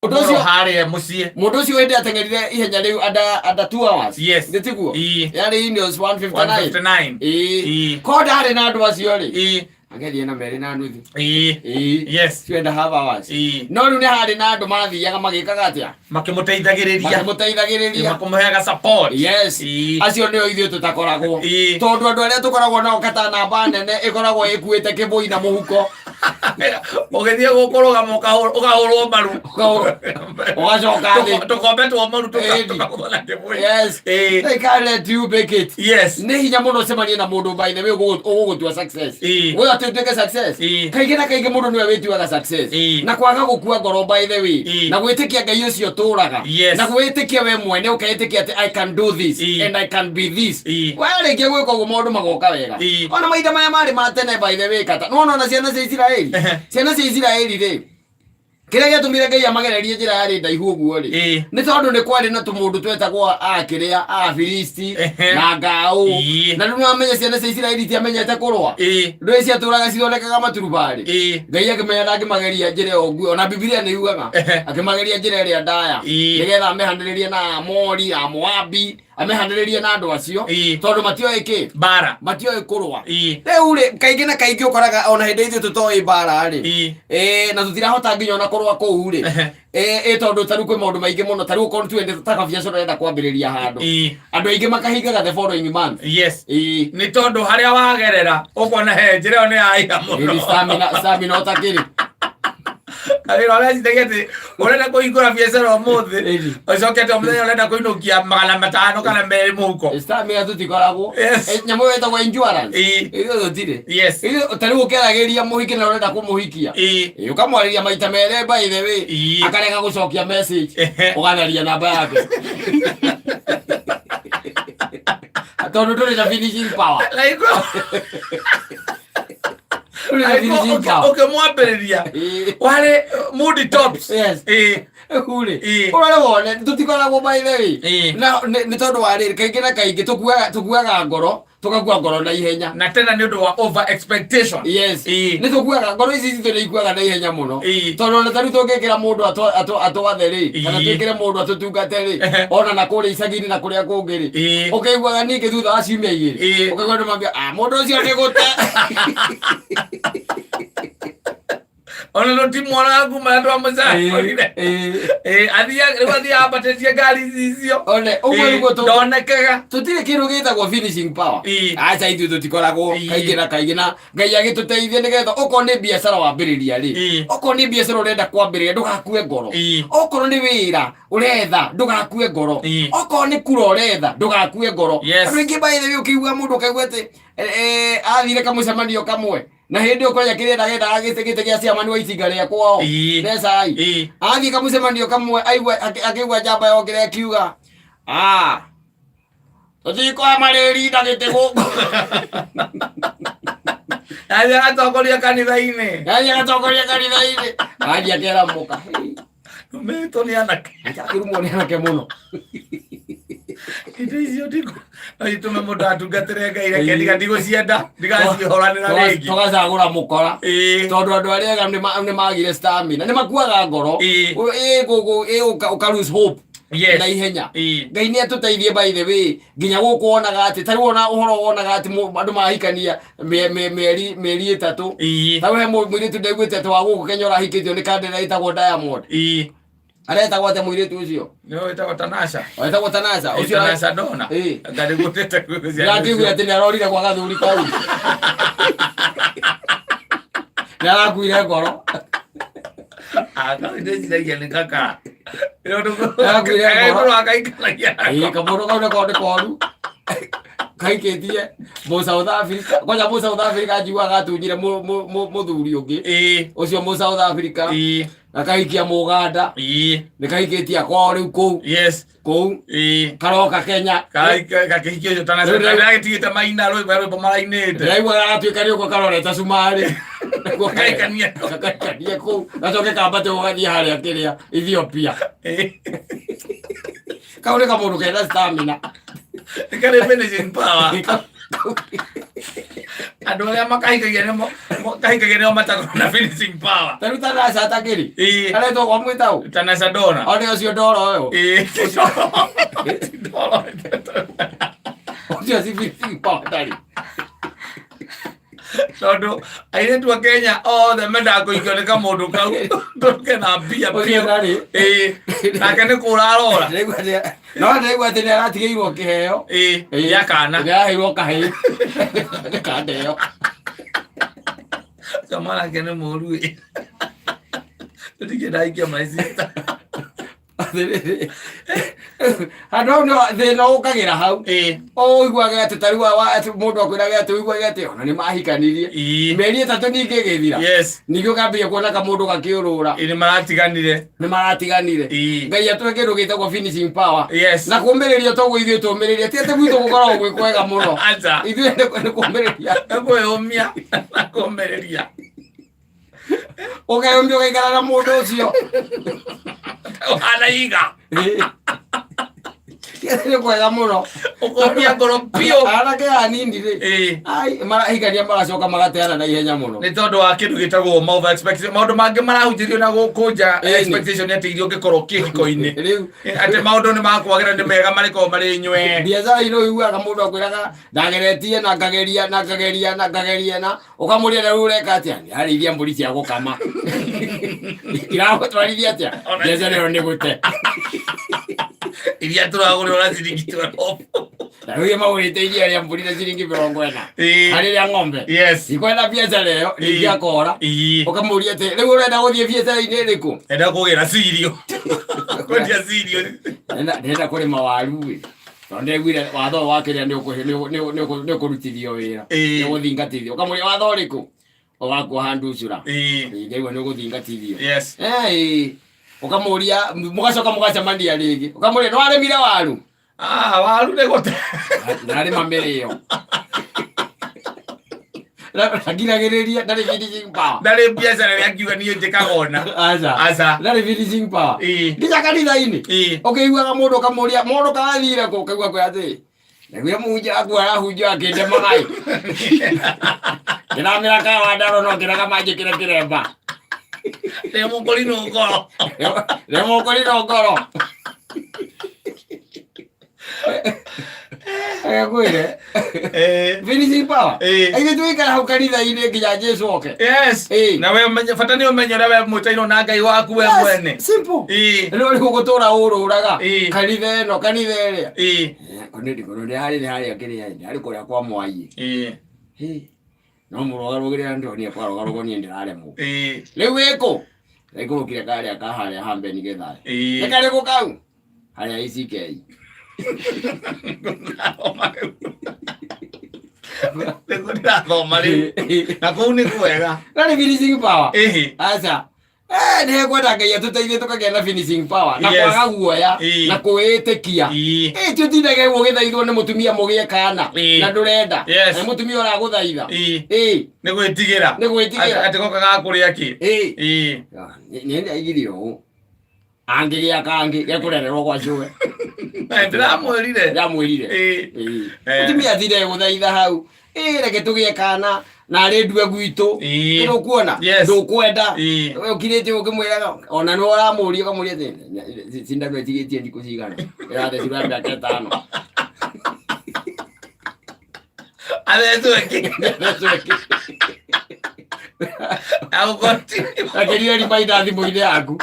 Mũndũ Mũndũ ũcio harĩa mũciĩ. Mũndũ ũcio hĩndĩ ateng'erire ihenya rĩu under 2 hours. Yes. Nĩ tiguo? Ii. Yarĩ Ineos 159. 159. Ĩĩ. Ii. Ko ndarĩ na andũ acio rĩ, agĩthiĩ na 2.5. Ĩĩ. 2.5 hours. No rĩu nĩ harĩ na andũ mathiaga magĩkaga atĩa? Makĩmũteithagĩrĩria. Makĩmũteithagĩrĩria. Makĩmũheaga support. Yes. Acio nĩo ithuĩ tũtakoragwo, tondũ andũ arĩa tũkoragwo nao kata namba nene ĩkoragwo ĩkuĩte kĩbũi na mũhuko. Ũgĩthiĩ gũkũrũgama ũkahũrwo maru. Ũgacoka thĩ. Tũkombe twa maru. Ĩni. Tũkahũrwo na kĩbũi. Yes. They can't let you make it. Nĩ hinya mũno ũcemanie na mũndũ, by the way, ũgũgũtua success. We atĩ ũtuĩke success. Kaingĩ na kaingĩ mũndũ nĩwe wĩtuaga success. Na kwaga gũkua ngoro, by the way, na gwĩtĩkia Ngai ũcio ũtũraga, na gwĩtĩkia we mwene, ũkeĩtĩkia atĩ I can do this and I can be this. Warĩkia gwĩka ũguo, maũndũ magoka wega. Ona mahinda maya marĩ ma tene, by the way, kata nĩwona ona ciana cia Isiraeli, ciana cia Isiraeli rĩ, kĩrĩa gĩatũmire Ngai amagererie njĩra yarĩ ndaihu ũguo rĩ, nĩ tondũ nĩ kwarĩ na tũmũndũ twetagwo akĩrĩa Afilisti na ngaũ. Na rĩu nĩwamenya ciana cia Isiraeli itiamenyete kũrũa. Ndũĩ ciatũraga cithondekaga maturubarĩ. Ngai akĩmenya ndangĩmageria njĩra ĩyo nguĩ, ona Bibilia nĩ yugaga akĩmageria njĩra ĩrĩa ndaya nĩgetha amehanĩrĩrie na Amori, Amoabi, amehanĩrĩrie na andũ acio, tondũ matioĩ kĩ? Mbara. Matioĩ kũrũa. Rĩu rĩ, kaingĩ na kaingĩ ũkoraga ona hĩndĩ ithuĩ tũtoĩ mbara rĩ, na tũtirahota nginya ona kũrũa kũu rĩ. Ĩ tondũ tarĩu kwĩ maũndũ maingĩ mũno, tarĩu okorwo tuge nĩ ta kabiacara ũrenda kwambĩrĩria handũ, andũ aingĩ makahingaga the following month. Nĩ tondũ harĩa wagerera ũkona he njĩra ĩyo nĩ yaiha mũno. Ĩni stamina ũtakĩrĩ. Kawĩra ũrecitagia atĩ ũrenda kũhingũra biacara ũmũthĩ, Ĩni. ũcoke atĩ o mũthenya ũrenda kũinũkia 500 kana 200 mũhuko. Stamina tũtikoragwo. Nyamũ ĩyo ĩtagwo endurance. Ithuĩ tũtirĩ. Ithuĩ tarĩu ũkĩaragĩria mũhiki na ũrenda kũmũhikia, ũkamwarĩria maita merĩ, by the way, akarega gũcokia message, ũgatharia namba yake tondũ ndũrĩ na finishing power. Like, Ndũrĩ na finishing power. Ũkĩmwambĩrĩria warĩ moody tops. Yes. Rĩu rĩ, ũrore wone tũtikoragwo, by the way. Na nĩ tondũ wa rĩrĩ, kaingĩ na kaingĩ tũkuaga ngoro, tũgakua ngoro na ihenya. Na tena nĩ ũndũ wa over expectation. Yes. Nĩ tũkuaga ngoro, ici citũ nĩ ikuaga na ihenya mũno, tondũ ona tarĩu tũngĩkĩra mũndũ atwathe rĩ, kana twĩkĩre mũndũ atũtungate rĩ, ona na kũrĩa icagi-inĩ na kũrĩa kũngĩ rĩ, ũkĩiguaga ningĩ thutha wa ciumia 2, ũkaigua andũ mambia, "Ah, mũndũ ũcio nĩ gũte." Ona no ti mwana waku marĩa twamũcagũrire. Athiaga rĩu, athiaga ambatĩtie ngari ici icio. One ũguo nĩguo Ndonekaga. Tũtirĩ kĩndũ gĩtagwo finishing power. Aca, ithuĩ tũtikoragwo. Kaingĩ na kaingĩ, na Ngai agĩtũteithie nĩgetha okorwo nĩ biacara wambĩrĩria rĩ, okorwo nĩ biacara ũrenda kwambĩrĩria, ndũgakue ngoro. Okorwo nĩ wĩra ũretha, ndũgakue ngoro. Okorwo nĩ kura ũretha, ndũgakue ngoro. Andũ aingĩ, by the way, ũkĩigua mũndũ ũkaigua atĩ athire kamũcemanio kamwe, na hĩndĩ ĩyo kwanja kĩrĩa ndagendaga gĩtĩ gĩa ciamani wa itinga rĩa kwao Nesai, athiĩ kamũcemanio kamwe, aigua akĩigua njamba yokĩra ĩkiuga, "Ah, tũtikũhe marĩri na gĩtĩ gũkũ." Athiĩ agatongoria kanitha-inĩ. Athiĩ agatongoria kanitha-inĩ, athiĩ akera mũka, "Hey, Numĩtwo nĩ anake." Akĩrumwo nĩ anake mũno. Indo icio ndikũ no itũme mũndũ atungatĩre Ngai, reke ndiga ndigũcienda, ndigacihoranĩra rĩngĩ. Tũgacagũra mũkora, tondũ andũ arĩa ega nĩ magire stamina, nĩ makuaga ngoro. Ĩ ũka lose hope na ihenya. Ngai nĩ atũteithie, by the way. Nginya gũkũ wonaga atĩ tarĩu ona ũhoro wonaga atĩ andũ mahikania mĩeri 3. Tarĩu he mũirĩtu ndaiguĩte atĩ wa gũkũ Kenya ũrahikĩtio nĩ kandĩra ĩtagwo Diamond. Aretagwo atĩa mũirĩtu ũcio? Nĩwe wĩtagwo Tanasha. Wetagwo Tanasha ũcio. Tanasha Donna. Ngarĩgũtĩte. Ndakĩigua atĩ nĩ arorire gwa gathuri kau, nĩ arakuire ngoro. Ndĩciragia nĩ kaka. Arakuire ngoro. Akaikaragia. Ĩĩ, kamũndũ kau nĩko nĩ koru kaikĩtie mũ South Africa. Kwanja mũ South Africa njiguaga atunyire mũthuri ũngĩ ũcio mũ South Africa, gakahikia mũganda. Nĩ kahikĩtie kwao rĩu kũu kũu karoka Kenya. Gakĩhikia ũcio Tanasha. Agĩtigĩte maina rwĩmbo rwĩmbo marainĩte. Ndĩraigua gagatuĩka nĩ ũguo karorete cumarĩ. Gakaikania. Gakaikania kũu, gacoke kambate gũgathiĩ harĩa kĩrĩa Ethiopia. Kau nĩ kamũndũ kena stamina. Karĩ finishing power. Andũ arĩa makahikagia nĩmo makahikagia nĩo matakoragwo na finishing power. Ta rĩu Tanasha Takĩri. Ĩĩ. Aretwo kwa mwĩtaũ. Tanasha Donna. O nĩ ũcio ndoro ũyũ. Ĩĩ. Ndoro. Ũcio si finishing power ndarĩ. Tondũ airĩtu a Kenya othe mendaga kũhikio nĩ kamũndũ kau tondũ kena mbia Ũcio biũ. ndarĩ. Ĩĩ. Nake nĩ kũra arora. Ndĩraigua atĩ- No ndĩraigua atĩ nĩ aratigĩirwo kĩheo. Ĩĩ. Gĩa kana. Nĩ araheirwo kahĩĩ. Nĩ kandeo. Ũcio mwanake nĩ mũru ĩ. Tũtingĩenda aikie my sister. Atĩrĩrĩ, handũ hau nĩho thĩna ũkagĩra hau. Ĩĩ. Ũiguage atĩ ta rĩu atĩ mũndũ akwĩrage atĩ ũiguage atĩ ona nĩ mahikanirie. Ĩĩ. Mĩeri 3 ningĩ ĩgĩthira. Yes. Ningĩ ũkambĩrĩria kuona kamũndũ gakĩũrũra. Ĩĩ nĩ maratiganire. Nĩ maratiganire. Ĩĩ. Ngai atũhe kĩndũ gĩtagwo finishing power. Yes. Na kũmĩrĩria toguo ithuĩ tũmĩrĩria ti atĩ gwitũ gũkoragwo gwĩ kwega mũno. Aca. Ithuĩ nĩ kũmĩrĩria. Nĩ kwĩyũmia na kũmĩrĩria. Ũkeyũmia ũgaikara na mũndũ ũcio. Ũhana iga. Ti atĩ nĩ kwega mũno. Ũkomia ngoro biũ. Anake anini rĩ. Ĩĩ. Ai, marahikania magacoka magateana na ihenya mũno. Nĩ tondũ wa kĩndũ gĩtagwo over expectation. Maũndũ mangĩ marahunjĩrio na gũkũ nja Ĩni. expectation nĩ atĩ irio ũngĩkorwo kĩhiko-inĩ. Rĩu Atĩ maũndũ nĩ makwagĩra nĩ mega marĩkorwo marĩ nywe. biacara-inĩ ũiguaga mũndũ akwĩraga ndageretie na ngageria na ngageria na ngageria na ũkamũria na rĩu ũreka atĩa nĩarĩithia mbũri cia gũkama iragũtwarithia atĩa Ona- biacara ĩyo nĩ gũte. Iria tũragũrĩrwo na ciringi 12. Na rĩu magũrĩte iria rĩa mbũri na ciringi 40 Ĩĩ. harĩ rĩa ng'ombe. Yes. Ikwenda biacara ĩyo ningĩ Ĩĩ. akora. Ĩĩ. Ũkamũria atĩ rĩu ũrenda gũthiĩ biacara-inĩ ĩrĩkũ? Enda kũgĩra cirio. Kwendia cirio. Ndĩrenda kũrĩma waru ĩ tondũ ndĩraiguire watho ũyũ wa kĩrĩa nĩ ũkũrutithio wĩra. Ĩĩ. Nĩ ũgũthingatithio. Ũkamũria watho ũrĩkũ? O wa kuoha nducura. Ĩĩ. Ĩĩ, ndaigua nĩ ũgũthingatithio. Yes. Ĩĩ. Ũkamũria mũgacoka mũgacemania rĩngĩ ũkamũria nĩ warĩmire waru? Ah, waru nĩ gũte. Ndarĩma mĩrĩo. Ndagiragĩrĩria ndarĩ finishing power. Ndarĩ biacara ĩrĩa angiuga niĩ njĩkaga ona. Aca. Aca. Ndarĩ finishing power. Ĩĩ. Nginya kanitha-inĩ. Ĩĩ. Ũkĩiguaga mũndũ ũkamũria mũndũ karathire kũ ũkaigua kwĩ atĩ ndaiguire mũhunjia waku arahunjia akĩndemaga ĩ. Ndĩramĩra kawa ndaro no ngĩraga manjĩkĩre kĩremba. Nĩ mũkũrinwo ngoro. Nĩ mũkũrinwo ngoro. Agakwĩre finishing power. Ithuĩ tũgĩikara hau kanitha-inĩ nginya Jesu oke. Yes. Ĩĩ. Na we ũmenye bata nĩ ũmenye ũrĩa we mwĩtainwo na Ngai waku we Yes, mwene. simple. Ĩĩ. Rĩu rĩu gũtũra ũrũraga Ĩĩ. kanitha ĩno kanitha ĩrĩa. Ĩĩ. Kono nĩ harĩ nĩ harĩa kĩrĩa nĩ harĩ kũrĩa kwa Mwai. Ĩĩ. Hĩ. No mũrũgarũgĩrĩra ndĩronire kwarũgarũgwo niĩ ndĩraremwo. Ĩĩ. Rĩu wĩkũ? Ndaikũrũkire karĩa ka harĩa hambeni gĩthayo. Ĩĩ. Nĩ karĩkũ kau? Harĩa ICK. Ndĩrathoma rĩu. Nĩguo ndĩrathoma rĩu. Na kũu nĩ kwega. Na nĩ finishing power. Ĩhĩ. Aca. Eh, nĩ kwenda Ngai atũteithie tũkagĩa na finishing power na Yes. kwaga guoya Ĩĩ. na kwĩĩtĩkia. Ĩĩ. Ĩ ti ũtindage ũguo ũgĩthaithwo nĩ mũtumia mũgĩe kana Ĩĩ. na ndũrenda. Yes. Na mũtumia ũragũthaitha. Ĩĩ. Ĩ. Nĩ gwĩtigĩra. Nĩ gwĩtigĩra. Atĩ goka gakũrĩa kĩ. Ĩ. Ĩĩ. Nĩ ndaigire ũũ. Angĩgĩa kangĩ gekũrererwo gwa cũwe. Ndĩramwĩrire. Ndamwĩrire. Ĩĩ. Ĩĩ. Eh. Mũtumia athire gũthaitha hau. Ĩ reke tũgĩe kana na arĩ ndue gwitũ. Ĩĩ. Nĩũkuona? Yes. Ndũkwenda. Ĩĩ. We ũkirĩte ũkĩmwĩraga ona nĩ ũramũria ũkamũria atĩ cindano ĩtigĩtie thikũ cigana. Ĩrathecirwo ya mĩaka 5. Athecwo ĩngĩ. Athecwo ĩngĩ. Agũkoti. Akĩria reminder thimũ-inĩ yaku.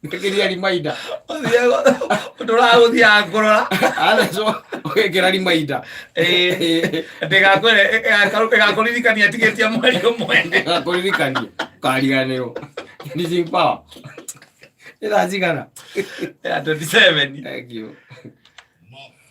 Akĩria reminder. Ndũragũthiaga kũrora. Athecwo ũgekĩra reminder. Ĩĩ. Ndĩgakwĩre ĩgakũririkania tigĩtie mweri ũmwe. Ĩgakũririkania. Ũkariganĩrwo. Finishing power. Ĩthaa cigana? Ya 27. Thank you.